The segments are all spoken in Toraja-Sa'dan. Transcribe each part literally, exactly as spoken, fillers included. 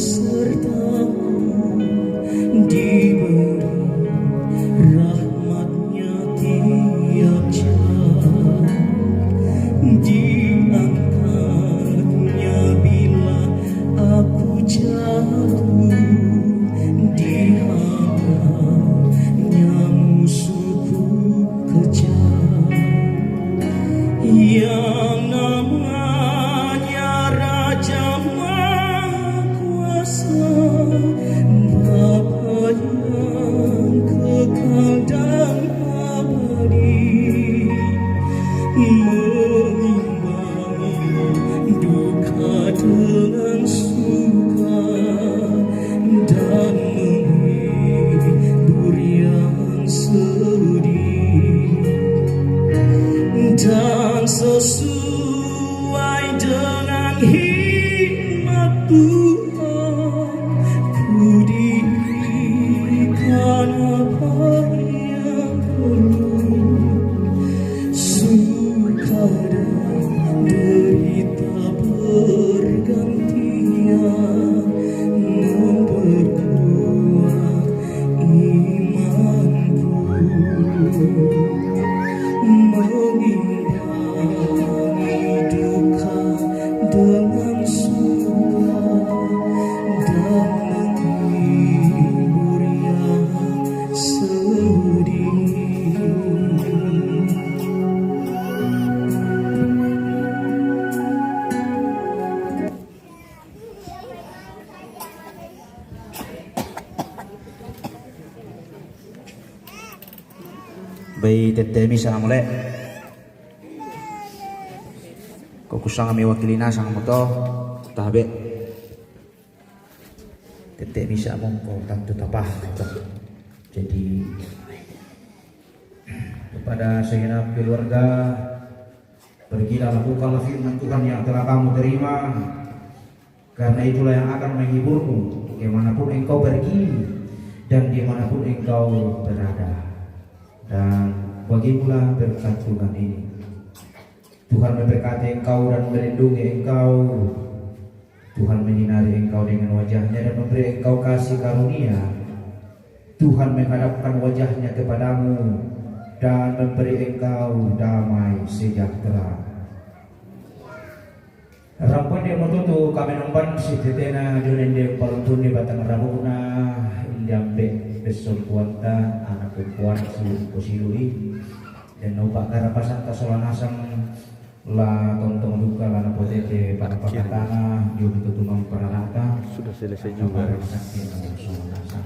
Sertamu diberi rahmatnya tiap jam. Diangkatnya bila aku jatuh, dihangatnya musuhku kejam. Yang namanya Raja Maha Kuasa, Bapa yang kekal dan abadi, mengimbangi duka dengan suka dan menghibur yang sedih. Dan sesuai dengan hikmat Tuhan, ku diberikan apa yang perlu. Suka dan derita bergantian memperkuat imanku, mengimbangi duka dengan suka dan menghibur yang sedih. Bai tette misa mole. Ko kusanga mewakili nasang mo to, tabe. Tette misa mongko tantu tapah. Jadi, kepada segenap keluarga, pergilah, lakukanlah firman Tuhan yang telah kamu terima, karena itulah yang akan menghiburmu kemanapun engkau pergi dan dimanapun engkau berada. Dan bagimulah berkat Tuhan ini. Tuhan memberkati engkau dan melindungi engkau. Tuhan menyinari engkau dengan wajahnya dan memberi engkau kasih karunia. Tuhan menghadapkan wajahnya kepadamu dan memberi engkau damai sejahtera. Ramponde motutu kami nomban sitetena jonende palumpunde batang rabuna, inde ambe besson puanta, anak perempuan si Posilui, dan nopa karapasan tasola nasang. La tontong duka la napotete pakatana jumpa tumang pararata. Sudah selesai juga.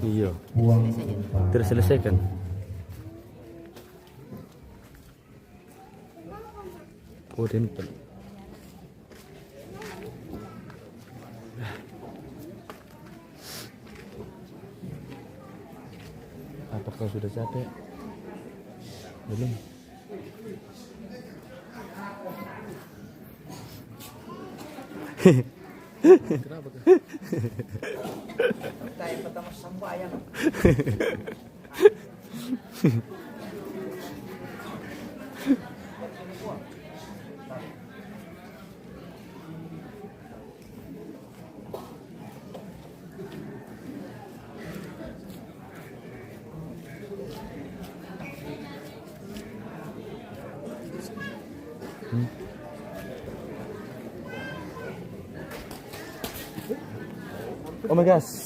Iya. Terselesaikan. Oh, tempat. Apakah sudah capek? Belum. Kenapa tuh? Pertama sembahyang. Oh my gosh.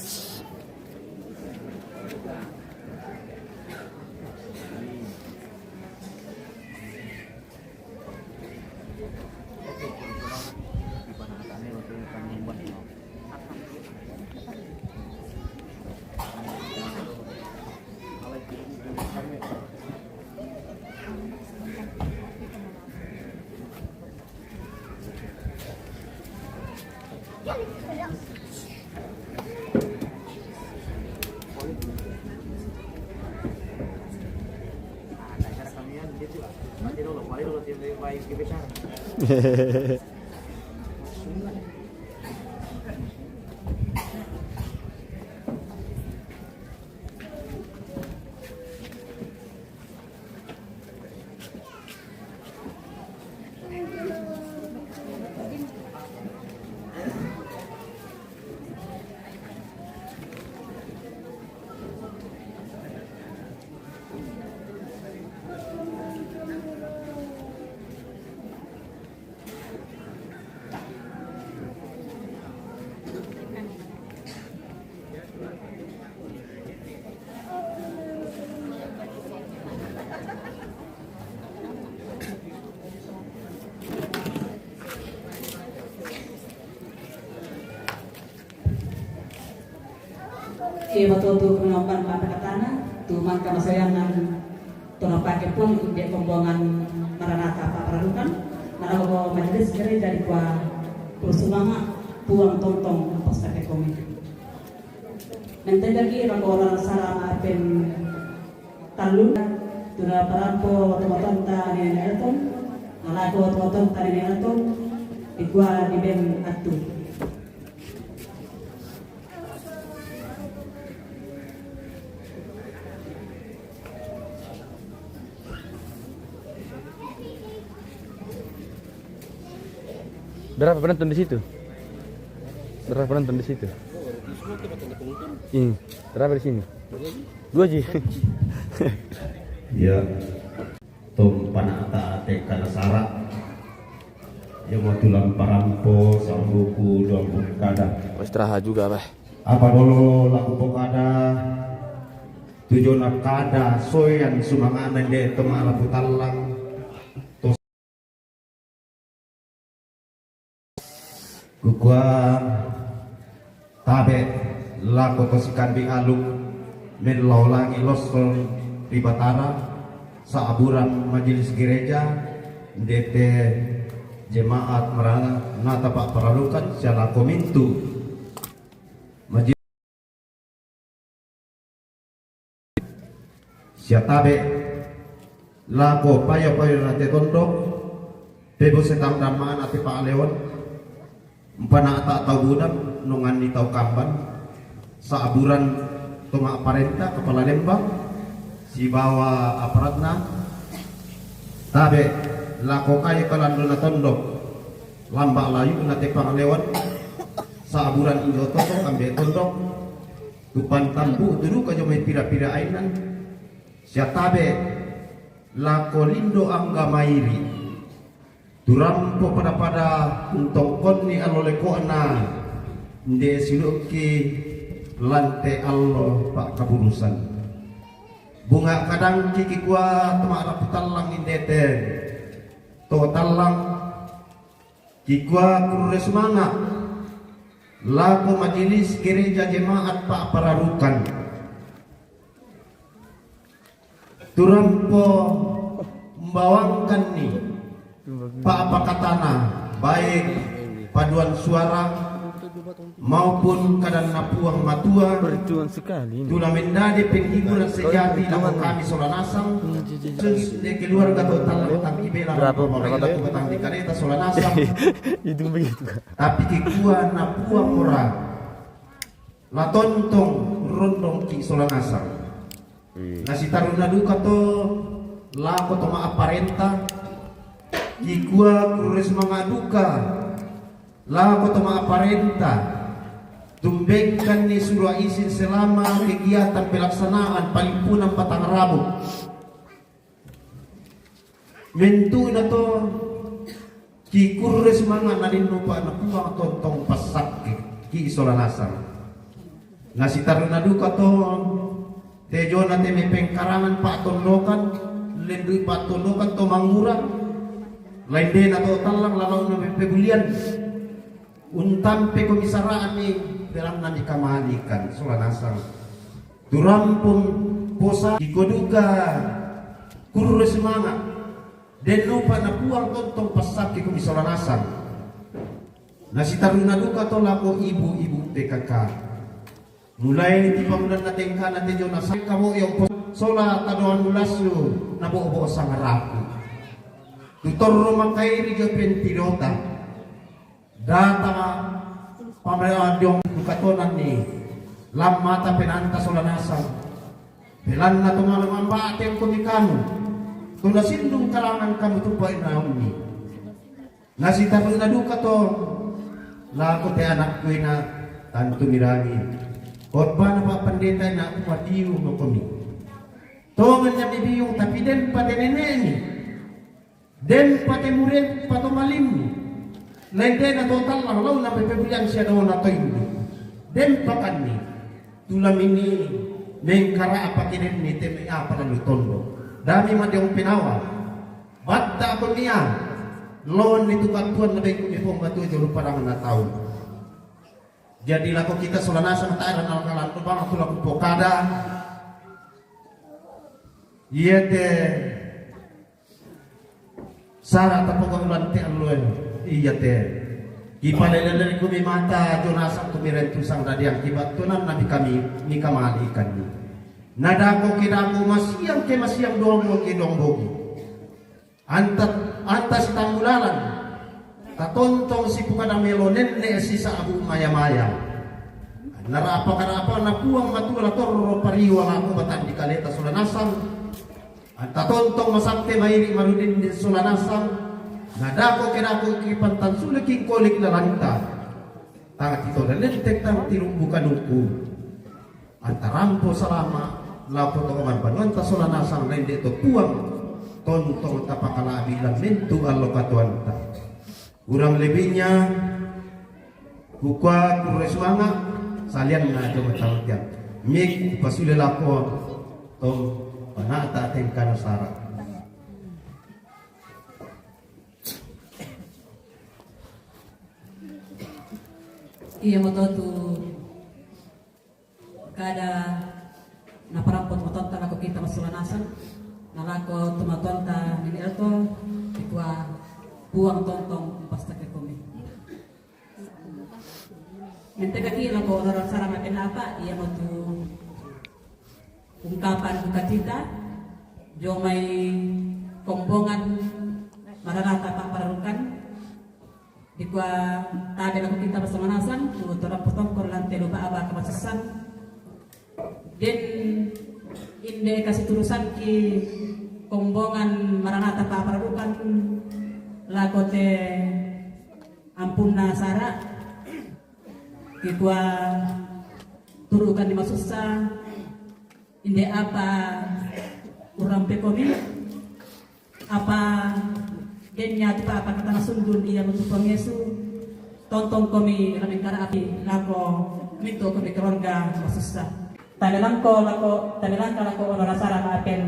Iye, batotu pinaomban pa'apakatana, tu mangka masayangan tona pake pung inde kombongan Maranatha pa'paralukan, nalako majelis gereja dikua Kurre Sumanga', Puang tontong passakke komi. Mentegaki lako lalan sara ma'apen tallu, tu naparampo tomatoanta Nene Elton, nalako tomatoanta Nene Elton, dikua Diben Attu. Berapa penonton di situ? Berapa penonton di situ? Ini, berapa di sini? Dua ji. Ya. Tom pana'ta te kana sara. Iya mo tulang parampo, sambuku, duang kada. Mau istirahat juga, Bah. Apa dolo laku pokada, tujona kada, soyan sumanga'na inde to ma'rapu tallang. Kukua tabe' lako to sikambing aluk, mellao langi' lossong ri Batara, sa'buran majelis gereja, ndete jemaat Maranatha pa'paralukan, sia lako mintu majelis sia tabe' lako payo-payona te tondok, pebose tang dammana te pa'leon, mpana'ta tau budang, nonganni tau kamban, sa'buran to ma'parenta, kepala lembang, sibawa aparatna, tabe' lako kayu kalandona tondok, lamba' layu'na te pa'leon, sa'buran injo tondok, ambe' tondok, tu pantambu' tu duka jomai pira-pira ainan, sia tabe' lako lindo angga mairi'. Tu rampo pada-pada untongkonni allo leko'na, nde silo'ki lante allo pa'kaburusan. Bunga kadangki kikua to ma'rapu tallang indete, to tallang, kikua Kurre Sumanga', lako majelis gereja jemaat pa'pararukan. Tu rampo mbawangkanni pa'pakatana, baik paduan suara maupun kadanNa Puang Matua, Perjuangan sekali ini. Tuna mendadi penghiburan sejati lako kami sola nasang, khusus de keluarga to tallang tangki bela. Berapa, berapa? Tang di kareta sola nasang. Itu begitu, Kak. Tapi kikua na Puang mora, la tontong rondongki sola nasang. Iya. Na sitarru'na duka to lako to ma'parenta, kikua Kurre Sumanga' duka lako to ma'parenta, tumbengkanni suro isin selama kegiatan pelaksanaan palimpunang batang rabu. Mentu'na to kikurre sumanga' na linnupa na Puang tontong passakke ki sola nasang. Na sitarru'na duka to tejona te mepengkarangan pa'tondokan, lendui pa'tondokan to mangura, laindena to tallang lalonna meppebulian. Untampe komisara'mi, berannami kamalikan sola nasang. Turampung posa iko duka kurre sumanga'. Den lupa na Puang tontong passakke kumi sola nasang. Na sitarru'na duka to lako ibu-ibu P K K. Mulai ri pammulanna tengkana te jona sangkamo yompo sola tadoang lassu na bo'bo' sangaraku. Tutorro makairi jo pentilota. Data pamela diong dukatonanni lammata penanta sola nasang. Belanna to manu mambate engkomi kamu. Tuna sindung kalangan kamu tupa inaummi. Nasitarru'na duka to lako te anakku ina tantu mirangi. Khotbana Pak Pendeta ina kuatiu mokomi. Tongannya bibiung tapi den pate nene'mi. Den pate murempa to malimmu. Laindena to tallang launa pepebuliang sia daona to indu. Den pakanni. Tulamini mengkara apa kidenni teme apa lalu tondo. Dami madiong penawa. Batta konia. Lawan ni tukang Tuhan na bengku ni pong batu jolo parang na tau. Jadi lako kita sola nasang ta'e ranal kalanto bang aku lako pokada. Iye te sara tapogaulan te alloe. Iya te. Kipalele-lele kumi mata jo nasang kumi rentu sang dadiang kibattunan nabi kami ni kamali ikanni. Nadako ke dako masiang ke masiang dong bogi dong bogi. Anta, anta sitambulalan, tatontong sipukada melo nenne sisa abu maya-maya. Narapa karapa na puang matua la torro pariwa lako batan di kaleta sola nasang. Anta tontong masakte mairi marudin di sola nasang. Nadako ke dako kipantan sule kingkolik lalanta. Tang tito lentek tang tirumbu kanuku. Antarampo salama lapo to kamar banuanta sola nasang lende to puang. Tontong tapakalabi lan mentu allo katuanta. Kurang lebihnya kukua kurre suanga salian na jo matautia. Mik pasule lako to panata tengkana sara. Iya mototu. Kada naparampo tomatoanta lako kita massola nasang, nalako tomatoanta nini Elto, kikua puang tontong pasta ke kumi. Mentega ki lako onoran sarama kenapa, iya motu ungkapan duka cita, jo mai kombongan mararata papararukan, Dikua tabe lako kita massola nasang, tu torang potongkor lan telu baba kamasessan. Den inde kasi turusan ki kombongan mararata papararukan lako te ampunna sara. Dikua turukan ni masussa. Inde apa urampe komi, apa dennya tu apa kata nasundun iya untuk pengesu, tontong komi ramengkara api lako minto komi keluarga masussa. Tabe langko lako, tabe langka lako ono rasara maapen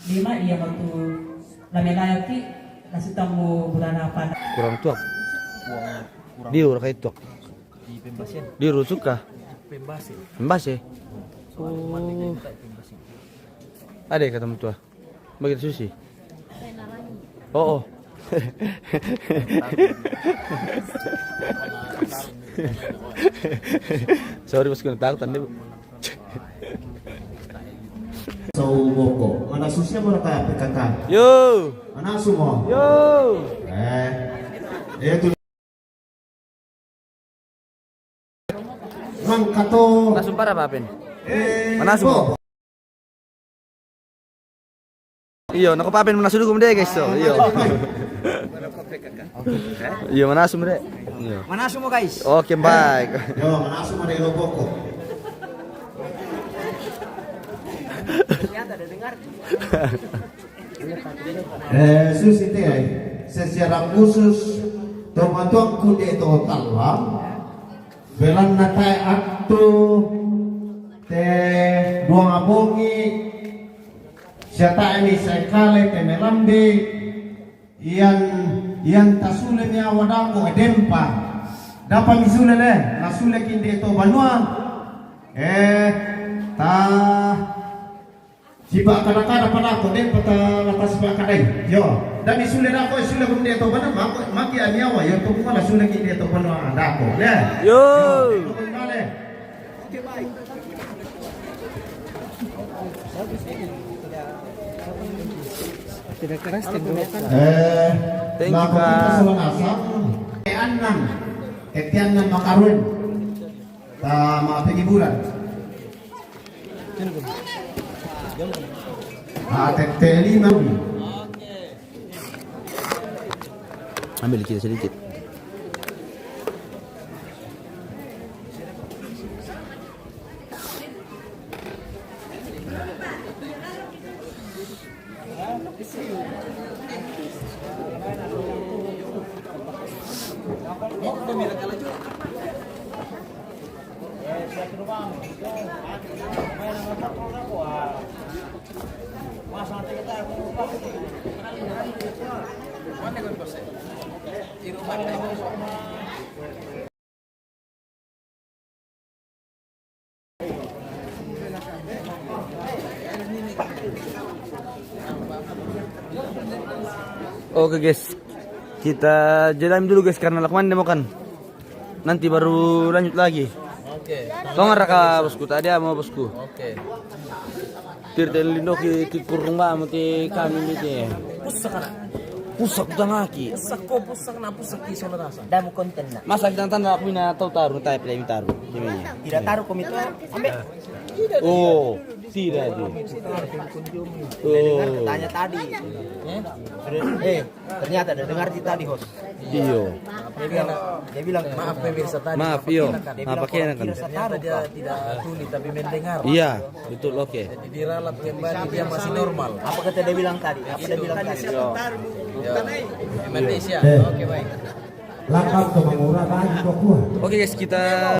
lima iya matu lame layaki nasitamu bulana pada. Kurang tuak. Di ura kai tuak. Di Pembasen. Di Rusuka. Pembase. Pembase. Oh. Ada kata mutua. Bagi susi. Oh, oh. Sorry, bos, kena takut tadi, Bu. So boko. Mana susi apa kata P K K? Yo. Mana sumo? Yo. Eh. Eh, tu Mangkato. Manasu para papen. Eh, manasu. Iyo, nako papen manasu dulu kemudian guys, so. Iyo. Iyo, manasu mede. Iyo. Manasu mo guys. Oke, baik. Yo, manasu mo de lo boko. Eh, susi te ai, secara khusus tomatuangku de to tallang, belanna tae attu te duang abongi, sia tae mi sae kale te melambi, ian, ian tasule mi awa dako, eh, dempa. Dapa mi sule le, nasule kinde to banua. Eh, ta Sipa kada-kada padako, de pata lata sipa kadai. Yo, dami sule dako, sule kum de to bana, mako, maki amiawa, yo to kumala sule ki de to bana dako. Ya. Yo. Yo, kumale. Tidak keras, tidak keras. Eh, thank you, lako kita Kak. Sola nasang. Eh, anam. Eh, tiang nam makarun. Tama penghiburan. Ah, tete lima. Ambil kita sedikit. Oke guys, kita jeda dulu guys karena Lakman dia makan. Nanti baru lanjut lagi. Oke. Tong raka bosku tadi ama bosku. Oke. Tirten lindo ki, ki kurung ba mati kami miti. Pusak, anak. Pusak utang aki. Pusak ko, pusak na, pusak ki sono rasa. Damu konten na. Masa kita tanda aku mina tahu taruh, tahu pele taruh. Tidak taruh komito, ambil. Oh, tidak di. Oh. Tanya tadi. Eh, ternyata ada dengar di tadi, host. Iyo. Dia bilang, dia bilang, maaf pemirsa tadi. Maaf, iyo. Dia bilang, apa kena kan? Ternyata dia tidak tuli tapi mendengar. Iya, betul, oke. Jadi diralat kembali, dia masih normal. Apa kata dia bilang tadi? Apa dia bilang tadi? Di Malaysia. Oke, baik. Lakap ke mengurah baju kok kuat. Oke guys, kita